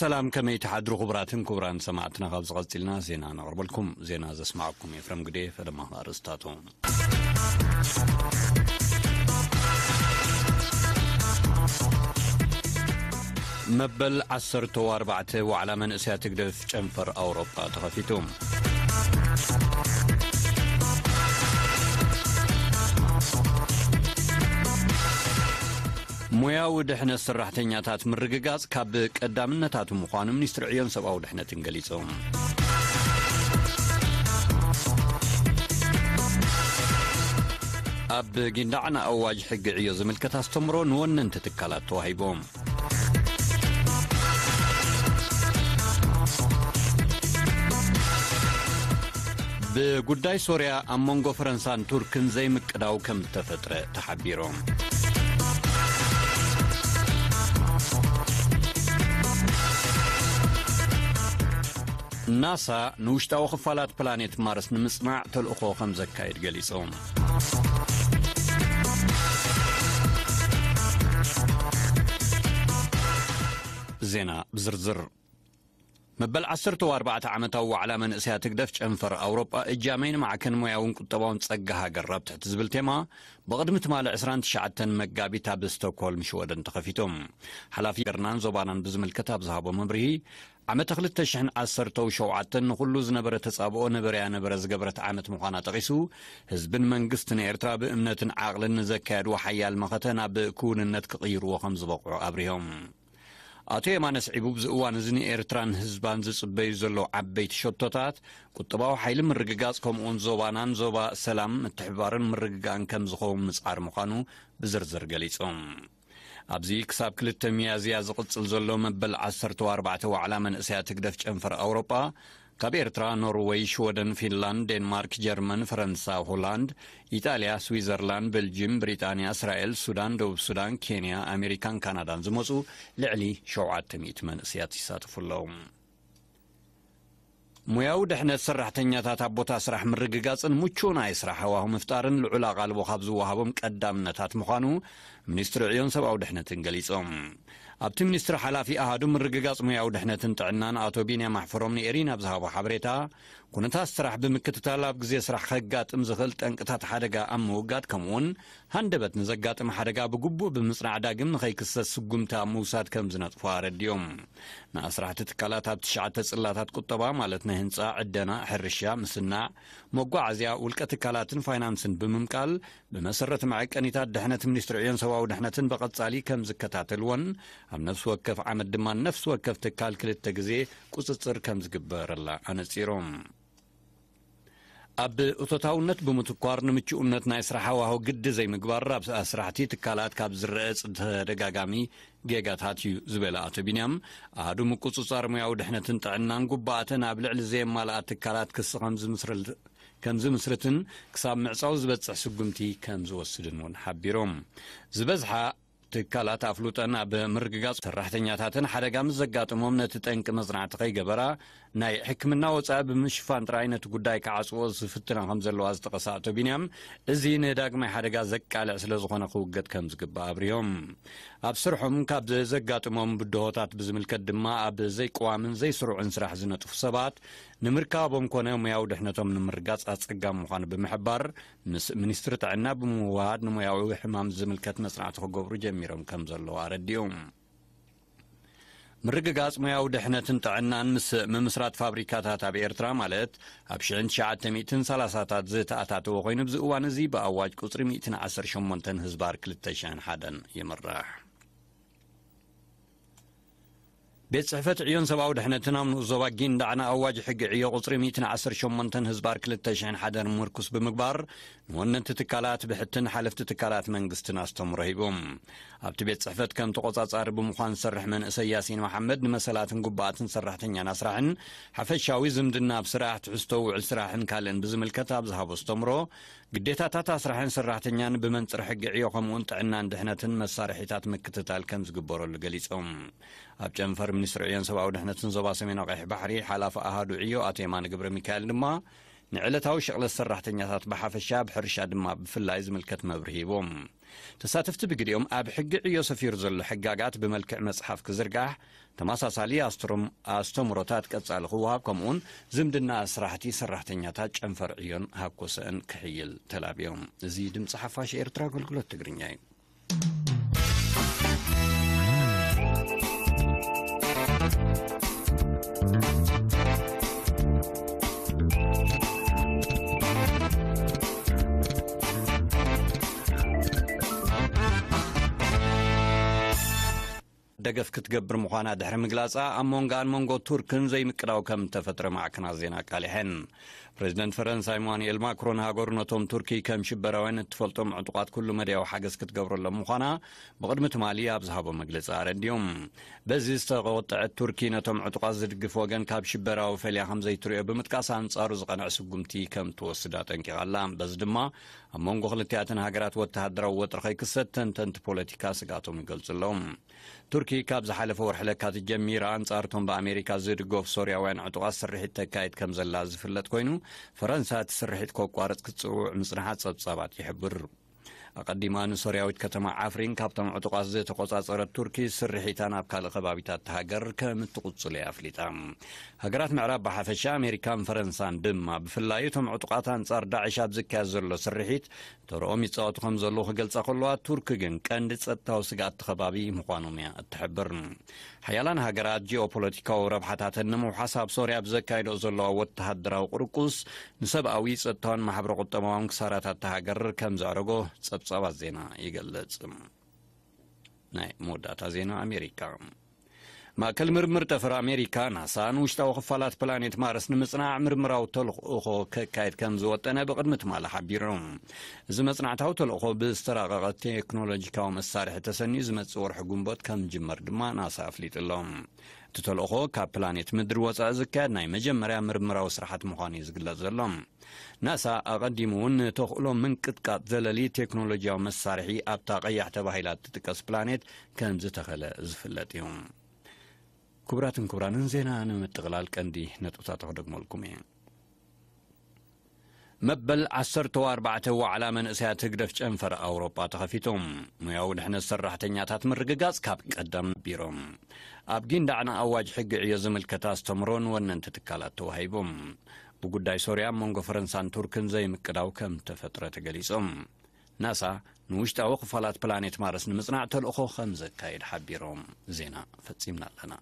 ሰላም፣ ከመይ ትሓድሩ ክቡራትን ክቡራን ሰማዕትና? ካብ ዝቐጽልና ዜና ነቕርበልኩም። ዜና ዘስማዕኩም ኤፍረም ግዴ። ፈለማ ኣርእስታቱ። መበል ዓሰርተ ኣርባዕተ ዋዕላ መንእሰያት ህግደፍ ጨንፈር ኣውሮጳ ተኸፊቱ። ሞያዊ ድሕነት ሰራሕተኛታት ምርግጋጽ ካብ ቀዳምነታቱ ምዃኑ ሚኒስትሪ ዕዮን ሰብኣዊ ድሕነትን ገሊጹ። ኣብ ጊንዳዕ ንኣዋጅ ሕጊ ዕዮ ዝምልከት ኣስተምሮ ንወነንቲ ትካላት ተዋሂቡ። ብጉዳይ ሶርያ ኣብ መንጎ ፈረንሳን ቱርክን ዘይምቅዳው ከም እተፈጥረ ተሓቢሩ። ናሳ ንውሽጣዊ ክፋላት ፕላኔት ማርስ ንምጽናዕ ተልእኾ ከም ዘካየድ ገሊጹ። ዜና ብዝርዝር። መበል ዓሰርተ ኣርባዕተ ዓመታዊ ዋዕላ መንእሰያት ህግደፍ ጨንፈር ኣውሮጳ እጃመይ ንማዕከን ሞያውን ቁጠባውን ጸጋ ሃገር ኣብ ትሕቲ ዝብል ቴማ ብቕድሚ ትማሊ ዕስራን ትሽዓተን መጋቢት ኣብ ስቶክሆልም ሽወደን ተኸፊቱ። ሓላፊ ሃገርናን ዞባናን ብዝምልከት ኣብ ዝሃቦ መብርሂ፣ ዓመተ ክልተ ሽሕን ዓሰርተው ሸውዓተን ንኹሉ ዝነበረ ተጻብኦ ነበረያ ነበረ ዝገበረት ዓመት ምዃና ጠቒሱ፣ ህዝብን መንግስትን ኤርትራ ብእምነትን ዓቕልን ንዘካየድዎ ሓያል መኸተ ናብ ክውንነት ክቕይርዎ ከም ዝበቕዑ ኣብሪሆም። ኣቶ የማነ ስዒቡ፣ ብዚ እዋን እዚ ንኤርትራን ህዝባን ዝጽበዩ ዘለዉ ዓበይቲ ሸቶታት፣ ቁጠባዊ ሓይሊ ምርግጋጽ፣ ከምኡውን ዞባናን ዞባ ሰላም ምትሕብባርን ምርግጋእን ከም ዝኸውን ምጽዓር ምዃኑ ብዝርዝር ገሊጹ። ኣብዚ ክሳብ ክልተ ሚያዝያ ዝቕጽል ዘሎ መበል ዓሰርተ ኣርባዕተ ዋዕላ መንእሰያት ህግደፍ ጨንፈር ኣውሮጳ፣ ካብ ኤርትራ፣ ኖርወይ፣ ሽወደን፣ ፊንላንድ፣ ዴንማርክ፣ ጀርመን፣ ፈረንሳ፣ ሆላንድ፣ ኢጣልያ፣ ስዊዘርላንድ፣ ቤልጅም፣ ብሪጣንያ፣ እስራኤል፣ ሱዳን፣ ደቡብ ሱዳን፣ ኬንያ፣ ኣሜሪካን ካናዳን ዝመጹ ልዕሊ ሸውዓተ ሚእቲ መንእሰያት ይሳተፉ ኣለዉ። ሞያዊ ድሕነት ሰራሕተኛታት ኣብ ቦታ ስራሕ ምርግጋጽን ምቹእ ናይ ስራሕ ሃዋሁ ምፍጣርን ልዑል ኣቓልቦ ካብ ዝወሃቦም ቀዳምነታት ምዃኑ ሚኒስትሪ ዕዮን ሰብኣዊ ድሕነትን ገሊጾም። ኣብቲ ሚኒስትሪ ሓላፊ ኣሃዱ ምርግጋጽ ሞያዊ ድሕነትን ጥዕናን ኣቶ ቢንያም ኣሕፈሮም ንኤሪና ኣብ ዝሃቦ ሓበሬታ፣ ኩነታት ስራሕ ብምክትታል ኣብ ግዜ ስራሕ ከጋጥም ዝኽእል ጠንቅታት ሓደጋ ኣብ ምውጋድ፣ ከምኡውን ሃንደበት ንዘጋጥም ሓደጋ ብግቡእ ብምጽናዕ ዳግም ንኸይክሰት ስጉምቲ ኣብ ምውሳድ ከም ዝነጥፉ ኣረዲኦም። ንኣስራሕቲ ትካላት ኣብ ትሽዓተ ጽላታት ቁጠባ፣ ማለት ናይ ህንጻ፣ ዕደና፣ ሕርሻ፣ ምስናዕ፣ መጓዓዝያ፣ ውልቀ ትካላትን ፋይናንስን ብምምቃል፣ ብመሰረት መዐቀኒታት ድሕነት ሚኒስትሪ ዕዮን ሰብኣዊ ድሕነትን ብቐጻሊ ከም ዝከታተልዎን፣ ኣብ ነፍሲ ወከፍ ዓመት ድማ ነፍሲ ወከፍ ትካል ክልተ ግዜ ቁጽጽር ከም ዝግበረላ ኣነጺሮም። ኣብ እቶታውነት ብምትኳር ንምቹእነት ናይ ስራሕ ሃዋህው ግዲ ዘይምግባር ኣብ ኣስራሕቲ ትካላት ካብ ዝረአ ተደጋጋሚ ጌጋታት እዩ ዝበለ ኣቶ ቢንያም፣ ኣሃዱ ምቁጽጻር ሞያዊ ድሕነትን ጥዕናን ጉባኣተን ኣብ ልዕሊ ዘየማልኣ ትካላት ክሲ ከም ዝምስርል-፣ ከም ዝምስርትን ክሳብ ምዕጻው ዝበጽሕ ስጉምቲ ከም ዝወስድን እውን ሓቢሮም። ዝበዝሓ ትካላት ኣፍሉጠን ኣብ ምርግጋጽ ሰራሕተኛታትን ሓደጋ ምስ ዘጋጥሞም ነቲ ጠንቂ መጽናዕቲ ከይገበራ ናይ ሕክምና ወጻኢ ብምሽፋን ጥራይ ነቲ ጉዳይ ክዓጽዎ ዝፍትና ከም ዘለዋ ዝጠቐሰ ኣቶ ቢንያም፣ እዚ ንዳግማይ ሓደጋ ዘቃልዕ ስለ ዝኾነ ክውገድ ከም ዝግባእ ኣብሪሆም። ኣብ ስርሖም ካብ ዘጋጥሞም ብድሆታት ብዝምልከት ድማ ኣብ ዘይቅዋምን ዘይስሩዕን ስራሕ ዝነጥፉ ሰባት ንምርካቦም ኮነ ሞያዊ ድሕነቶም ንምርጋጽ ኣጸጋሚ ምዃኑ ብምሕባር፣ ምስ ሚኒስትሪ ጥዕና ብምውህሃድ ንሞያዊ ሕማም ዝምልከት መጽናዕቲ ክገብሩ ጀሚሮም ከም ዘለዉ ኣረዲኡ። ምርግጋጽ ሞያዊ ድሕነትን ጥዕናን ምስ ምምስራት ፋብሪካታት ኣብ ኤርትራ፣ ማለት ኣብ ሽሕን ትሽዓተ ሚእትን ሰላሳታት ዝተኣታተወ ኮይኑ፣ ኣብዚ እዋን እዚ ብኣዋጅ ቁጽሪ ሚእትን ዓሰርተ ሸሞንተን ህዝባር ክልተ ሽሕን ሓደን ይምራሕ። ቤት ጽሕፈት ዕዮን ሰብኣዊ ድሕነትን ኣብ ንኡስ ዞባ ጊንዳዕ ንኣዋጅ ሕጊ ዕዮ ቁጽሪ ሚእትን ዓሰርተ ሸሞንተን ህዝባር ክልተ ሽሕን ሓደን ምርኩስ ብምግባር፣ ንወነንቲ ትካላት ብሕትን ሓለፍቲ ትካላት መንግስትን ኣስተምሮ ሂቡ። ኣብቲ ቤት ጽሕፈት ከም ተቖጻጻሪ ብምዃን ዝሰርሕ መንእሰይ ያሲን መሓመድ፣ ንመሰላትን ግቡኣትን ሰራሕተኛን ኣስራሕን፣ ሓፈሻዊ ዝምድና ኣብ ስራሕ፣ ትሕዝቶ ውዕል ስራሕን ካልእን ብዝምልከት ኣብ ዝሃቦ ኣስተምሮ፣ ግዴታታት ኣስራሕን ሰራሕተኛን ብመንጽር ሕጊ ዕዮ ከምኡውን ጥዕናን ድሕነትን መሳርሒታት ምክትታል ከም ዝግበረሉ ገሊጾም። ኣብ ጨንፈር ሚኒስትሪ ዕዮን ሰብኣዊ ድሕነትን ዞባ ሰሜን ቀይሕ ባሕሪ ሓላፊ ኣሃዱ ዕዮ ኣቶ የማነ ገብረ ሚካኤል ድማ፣ ንዕለታዊ ሽቕለት ሰራሕተኛታት ብሓፈሻ፣ ብሕርሻ ድማ ብፍላይ ዝምልከት መብርሂ ሂቦም። ተሳተፍቲ ብግዲኦም፣ ኣብ ሕጊ ዕዮ ሰፊሩ ዘሎ ሕጋጋት ብመልክዕ መጽሓፍ ክዝርጋሕ፣ ተመሳሳሊ ኣስትሮም-፣ ኣስተምሮታት ቀጻሊ ክወሃብ፣ ከምኡውን ዝምድና ስራሕቲ ሰራሕተኛታት ጨንፈር ዕዮን ሃኮሰእን ክሕይል ተላብዮም። እዚ ድምጺ ሓፋሽ ኤርትራ ኣገልግሎት ትግርኛ እዩ። ደገፍ ክትገብር ምዃና ድሕሪ ምግላጻ፣ ኣብ መንጎኣን መንጎ ቱርክን ዘይምቅዳው ከም እተፈጥረ ማዕከናት ዜና ኣቃሊሐን። ፕሬዚደንት ፈረንሳ ኢማኑኤል ማክሮን፣ ሃገሩ ነቶም ቱርኪ ከም ሽበራውያን እትፈልጦም ዕጡቓት ኩሉ መዳያዊ ሓገዝ ክትገብረሎም ምዃና ብቕድሚ ትማሊ ኣብ ዝሃቦ መግለጺ ኣረዲኦም። በዚ ዝተቆጠዐት ቱርኪ፣ ነቶም ዕጡቓት ዝድግፍ ወገን ካብ ሽበራዊ ፈልያ ከም ዘይትሪኦ ብምጥቃስ፣ ኣንጻሩ ዝቐንዐ ስጉምቲ ከም ትወስድ ኣጠንቂቓ ኣላ። በዚ ድማ፣ ኣብ መንጎ ክልቲኣተን ሃገራት ወተሃደራዊ ወጥሪ ከይክሰት ተንተንቲ ፖለቲካ ስግኣቶም ይገልጹ ኣለዉ። ቱርኪ ካብ ዝሓለፈ ወርሒ ለካቲት ጀሚራ፣ ኣንጻርቶም ብኣሜሪካ ዝድገፉ ሶርያውያን ዕጡቓት ስርሒት ተካይድ ከም ዘላ ዝፍለጥ ኮይኑ፣ ፈረንሳ እቲ ስርሒት ከቋርጽ ክትጽውዕ ምጽንሓ ጸብጻባት ይሕብር። ኣቐዲማ ንሶርያዊት ከተማ ዓፍሪን ካብቶም ዕጡቓት ዝተቖጻጸረት ቱርኪ፣ ስርሒታ ናብ ካልእ ከባቢታት እታ ሃገር ከም እትቕጽሎ እያ ኣፍሊጣ። ሃገራት ምዕራብ ብሓፈሻ፣ ኣሜሪካን ፈረንሳን ድማ ብፍላይ፣ እቶም ዕጡቓት ኣንጻር ዳዕሽ ኣብ ዝካየድ ዘሎ ስርሒት ተርኦም ይጻወቱ ከም ዘለዉ ክገልጻ ከለዋ፣ ቱርኪ ግን ቀንዲ ጸጥታዊ ስግኣት እቲ ከባቢ ምዃኖም እያ እትሕብር። ሓያላን ሃገራት ጂኦፖለቲካዊ ረብሓታተን ንምውሓስ ኣብ ሶርያ ብዘካይዶ ዘለዋ ወተሃደራዊ ቁርቁስ፣ ንሰብኣዊ፣ ጸጥታውን ማሕበረ ቁጠባውን ክሳራታት እታ ሃገር ከም ዘዕረጎ ጸብጻባት ዜና ይገልጽ። ናይ መወዳእታ ዜና ኣሜሪካ። ማእከል ምርምር ጠፈር ኣሜሪካ፣ ናሳ፣ ንውሽጣዊ ክፋላት ፕላኔት ማርስ ንምጽናዕ ምርምራዊ ተልእኾ ከካየድ ከም ዝወጠነ ብቕድሚ ትማሊ ሓቢሩ። እዚ መጽናዕታዊ ተልእኾ ብዝተራቐቐ ቴክኖሎጂካዊ መሳርሒ ተሰንዩ ዝመጽእ ወርሒ ጉንቦት ከም ዝጅመር ድማ ናሳ ኣፍሊጡ ኣሎ። እቲ ተልእኾ ካብ ፕላኔት ምድሪ ወጻኢ ዝካየድ ናይ መጀመርያ ምርምራዊ ስራሓት ምዃኑ እዩ ዝግለጽ ዘሎ። ናሳ ኣቐዲሙ እውን ንተኽእሎ ምንቅጥቃጥ ዘለሊ ቴክኖሎጂያዊ መሳርሒ ኣብታ ቀያሕ ተባሂላ እትጥቀስ ፕላኔት ከም ዝተኸለ ዝፍለጥ እዩ። ክቡራትን ክቡራንን፣ ዜና ንምጥቕላል ቀንዲ ነጥብታቱ ክደግመልኩም እየ። መበል ዓሰርተ ኣርባዕተ ዋዕላ መንእሰያት ህግደፍ ጨንፈር ኣውሮጳ ተኸፊቶም። ሙያዊ ድሕነት ሰራሕተኛታት ምርግጋጽ ካብ ቀደም ቢሮም። ኣብ ጊንዳዕ ንኣዋጅ ሕጊ ዕዮ ዝምልከት ኣስተምሮ ንወነንቲ ትካላት ተዋሂቡ። ብጉዳይ ሶርያ ኣብ መንጎ ፈረንሳን ቱርክን ዘይምቅዳው ከም ተፈጥረ ተገሊጹ። ናሳ ንውሽጣዊ ክፋላት ፕላኔት ማርስ ንምጽናዕ ተልእኾ ከም ዘካየድ ሓቢሮም። ዜና ፈጺምና ኣለና።